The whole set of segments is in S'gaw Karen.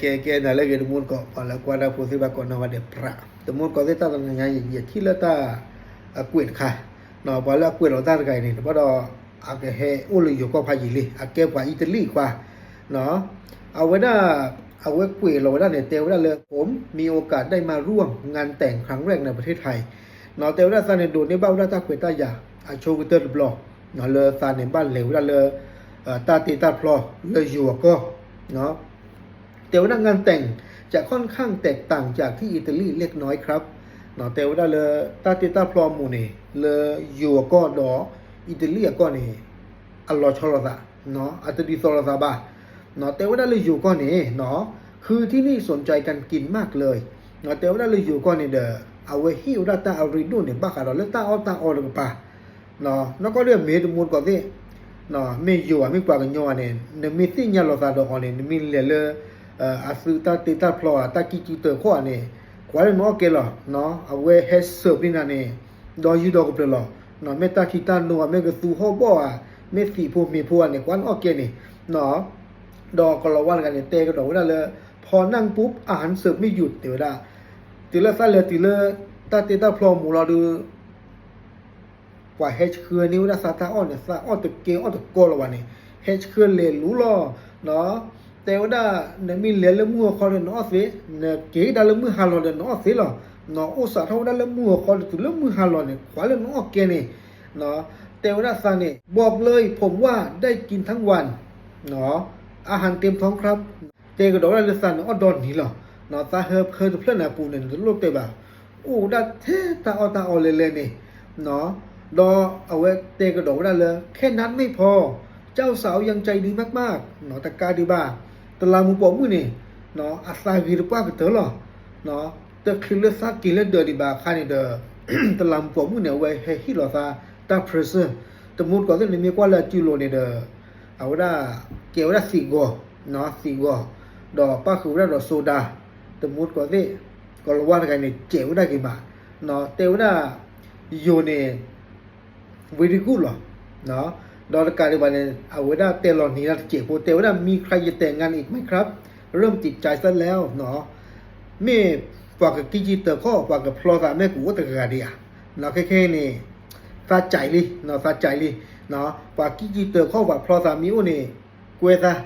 ကဲကဲ နၤလၢအဂ့ၤ တမူတကိး ပှၤလၢကွၢ်တၢ်ဖိသ့ၣ်တဖၣ်ကိးနီၢ်ဂၤဒဲး ပြး တမူတကိးသ့ၣ် တၢ်တနၤညါ ယထံၣ်လၢတၢ်အကွဲးတခါ, ပှၤလၢအကွဲးလီၤတၢ်တဂၤအံၤန့ၣ် တဘၣ်ဒီး အကဟဲအိၣ်လၢယိၤကီၢ်ဖးယံာ်လံ အကဲပှၤအံၣ်တလံၣ်ခွါ အဝဲဒၣ် အဝဲကွဲးလီၤဝဲဒၣ်န့ၣ် တဲဝဲဒၣ်လၢ ผมมีโอกาสได้มาร่วมงานแต่งครั้งแรกในประเทศไทย တဲဝဲဒၣ်သးန့ၣ် ဒိးန့ၢ်ဘၣ်ဝဲဒၣ်တၢ်ခွဲးတၢ်ယာ် အဆိကတၢၢ်တဘျီ လၢသးန့ၣ်ဘၣ်လဲၤဝဲဒၣ်လၢ တၢ်တ့တၢ်ဖျီလၢယိၤအကီၢ် တဲဝဲဒၣ် งานแต่งจะค่อนข้างแตกต่างจากที่อิตาลีเล็กน้อยครับ တဲဝဲဒၣ်လၢ တၢ်တ့တၢ်ဖျီအမူးန့ၣ် လၢယိၤအကီၢ်ဒီး အံၣ်တလံၣ်အကီၢ်န့ၣ် အလီၤဆီလိာ်သး အတဒ်သိးလိာ်သးဘၣ် တဲဝဲဒၣ်လၢယိၤကီၢ်န့ၣ် คือที่นี่สนใจการกินมากเลย တဲဝဲဒၣ်လၢယိၤကီၢ်န့ၣ်ဒီး အဝဲဟ့ၣ်ဝဲဒၣ်တၢ်အရ့ဒိၣ်န့ၣ် ဘၣ်ဃးဒီးလၢတၢ်အီၣ်တၢ်အီတကပၤ နီၢ်ကီၢ်ဒီးမ့ၢ်တမူတကိးသ့ၣ် မ့ၢ်ယိၤဧါ မ့ၢ်ပှၤကညီဧါန့ၣ် နမ့ၢ်သ့ၣ်ညါလိာ်သးဒီးအီၤန့ၣ် နမ့ၢ်လဲၤလၢ အသုတၢ်တ့တၢ်ဖျီဧါ တၢ်ကံၢ်ကံၢ်တၢၢ်ခီၣ်ဧါန့ၣ် ကွၢ်လၢနအီၣ်ကဲလီၤ အဝဲဟဲ serve န့ၢ်နၤန့ၣ် ဒီယုၢ်ဒီကပျၢၤလီၤ မ့ၢ်တၢ်ခံတၢ်နိဧါ မ့ၢ်ကသူဟီၣ်ဘီၣ်ဧါ မ့ၢ်သံးဖိမ့ၤဖိဧါန့ၣ် ကွၢ်နအီၣ်ကဲန့ၣ် ဒီးကလီၤဝါတဂၤန့ၣ် တဲကဒီးဝဲဒၣ်လၢ พอนั่งปุ๊บอาหารเสิร์ฟไม่หยุด တဲဝဲဒၣ် တုၤလၢသးလဲၤတုၤလၢ တၢ်တ့တၢ်ဖျီအမူးလီၤဒီး ပှၤဟဲဆှၢန့ၢ်ဝဲဒၣ်သးတၢ်အီၣ်န့ၣ် သးအီၣ်တကဲအီၣ်တကီလၢၤဘၣ်န့ၣ် ဟဲဆှၢလဲၤလူၤလီၤ တဲဝဲဒၣ် နမ့ၢ်လဲၤလၢမုၢ်ဂီၤခီဒီးနအီၣ်သ့, နက့ၤဒၣ်လၢမုၢ်ဟါလီၤဒီးနအီၣ်သ့လီၤ. အိၣ်စးထီၣ်ဝဲဒၣ်လၢမုၢ်ဂီၤခီဒီးတုၤလၢမုၢ်ဟါလီၤန့ၣ် ကွၢ်လၢနအီၣ်ကဲန့ၣ် တဲဝဲဒၣ်သးန့ၣ် บอกเลยผมว่าได้กินทั้งวัน อาหารเต็มท้องครับ တဲကဒီးဝဲဒၣ်လၢသးန့ၣ်အီၣ်ဒီနံၤလီၤ. သးဟၢဖၢတဖျၢၣ်န့ၣ်အပူၤန့ၣ် နတလိၣ်တဲဘၣ်. အိၣ်ဝဲဒၣ်ထဲတၢ်အီၣ်တၢ်အီလဲၤလဲၤန့ၣ် ဒီးအဝဲတဲကဒီးဝဲဒၣ်လၢ แค่นั้นไม่พอ เจ้าสาวยังใจดีมากๆ တကးဒံးဘၣ် တလးမူးပိာ်မုၣ်န့ၣ် အသးဂ့ၤတပှၢ်ကတၢၢ်လီၤ. တချုးလၢသးက့ၤလၢဒၢးဒံးဘၣ်အခါန့ၣ်ဒီး တလးမူးပိာ်မုၣ်န့ၣ် အဝဲဟဲဟ့ၣ်လီၤသးတၢ် present တမူတကိးသ့ၣ် နမ့ၢ်ကွၢ်လၢအစုလိၤန့ၣ်ဒီး အဝဲဒၣ် ကဲဝဲဒၣ်သံးဂီၤ, သံးဂီၤ, ဒီးပၣ်ဃုာ်ဝဲဒၣ်ဒီး soda တမူတကိးသ့ၣ် ကီၤလၤဝါတဂၤန့ၣ် ကဲးဝဲဒၣ်က့ၤမး, တဲဝဲဒၣ် ယိၤန့ၣ် very good လီၤ. ဒီးတကးဒံးဘၣ်န့ၣ် အဝဲဒၣ်တဲလီၤနံၤဒၣ်တစဲးဖိ တဲဝဲဒၣ် มีใครจะแต่งงานอีกไหมครับ เริ่มติดใจซะแล้ว မ့ၢ်ပှၤကကံၢ်ကံၢ်တၢၢ်ခီၣ် ပှၤကဖျီသးမ့ၢ်ကအိၣ်တဂၤဒံးဧါ. ခဲခဲအံၤန့ၣ် သးစဲးလံ, သးစဲးလံ, ပှၤကံၢ်ကံၢ်တၢၢ်ခီၣ် ပှၤဖျီသးမ့ၢ်အိၣ်န့ၣ် ကွဲသး,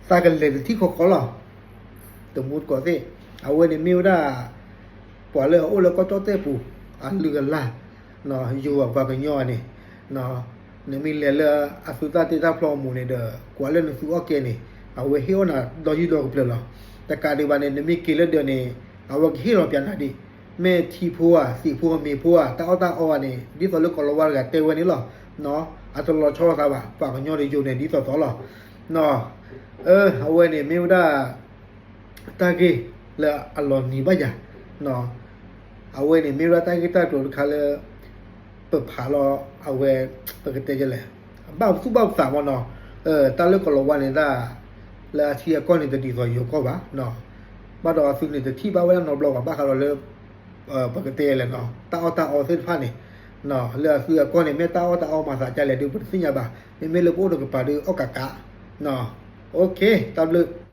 သးကလဲၤတထံၣ်ခီခီလီၤ. တမူတကိးသ့ၣ် အဝဲန့ၣ်မ့ၢ်ဝဲဒၣ် ပှၤလၢအအိၣ်လၢကီၢ်ကၠီၣ်တဲၣ်ပူၤ အလုၢ်အလၢ် ယိၤပှၤကညီန့ၣ် နမ့ၢ်လဲၤလၢအသုတၢ်တ့တၢ်ဖျီအမူးန့ၣ်ဒီး ကွၢ်လၢနသုအီၣ်ကဲန့ၣ် အဝဲဟ့ၣ်အီၣ်နၤဒီယုၢ်ဒီကပျၢၤလီၤ. တကးဒံးဘၣ်န့ၣ် နမ့ၢ်က့ၤလၢဒၢးန့ၣ် အဝဲကဟ့ၣ်လီၤပျးနၤဒံး, မ့ၢ်ထံဖိဧါ သံးဖိမ့ၤဖိဧါ တၢ်အီၣ်တၢ်အီဧါန့ၣ် ဒ်သိးလၢကီၤလၤဝါတဂၤတဲဝဲန့ၣ်လီၤ. အတလီၤဆီလိာ်သးဘၣ် ပှၤကညီဒီးယိၤန့ၣ် ဒ်သိးသိးလီၤ. အဝဲန့ၣ်မ့ၢ်ဝဲဒၣ် တၢ်ဂ့ၢ်လၢအလီၤနံၤဘၣ်ယၤ, အဝဲန့ၣ်မ့ၢ်ဝဲဒၣ်တၢ်ဂ့ၢ်တၢ်ကျိၤတခါလၢ ပဖးလီၤအဝဲ ပကတဲဒ်လဲၣ်, ဘၣ်သူၣ်ဘၣ်သးမ့ၢ်နီၤ, တၢ်လၢကီၤလၤဝါန့ၣ်ဒၣ် လၢအထံအကီၢ်န့ၣ် တဒ်သိးယိၤကီၢ်ဘၣ်, ဘၣ်ဒီးအသုန့ၣ်တထံၣ်ဘၣ်ဝဲဒၣ်နီတဘျီဘၣ် ဘၣ်ဃးဒီးလၢ ပကတဲလဲၣ်နီၤ တၢ်အီၣ်တၢ်အီသ့ၣ်တဖၣ်န့ၣ်, လၢအသုအကီၢ်န့ၣ် မ့ၢ်တၢ်အီၣ်တၢ်အီမၤသးဒ်လဲၣ်ဒီး ပတသ့ၣ်ညါဘၣ်, မ့မ့ၢ်လၢပအိၣ်တကပၤဒီးအီၣ်ကးကး, တၢ်ဘျုး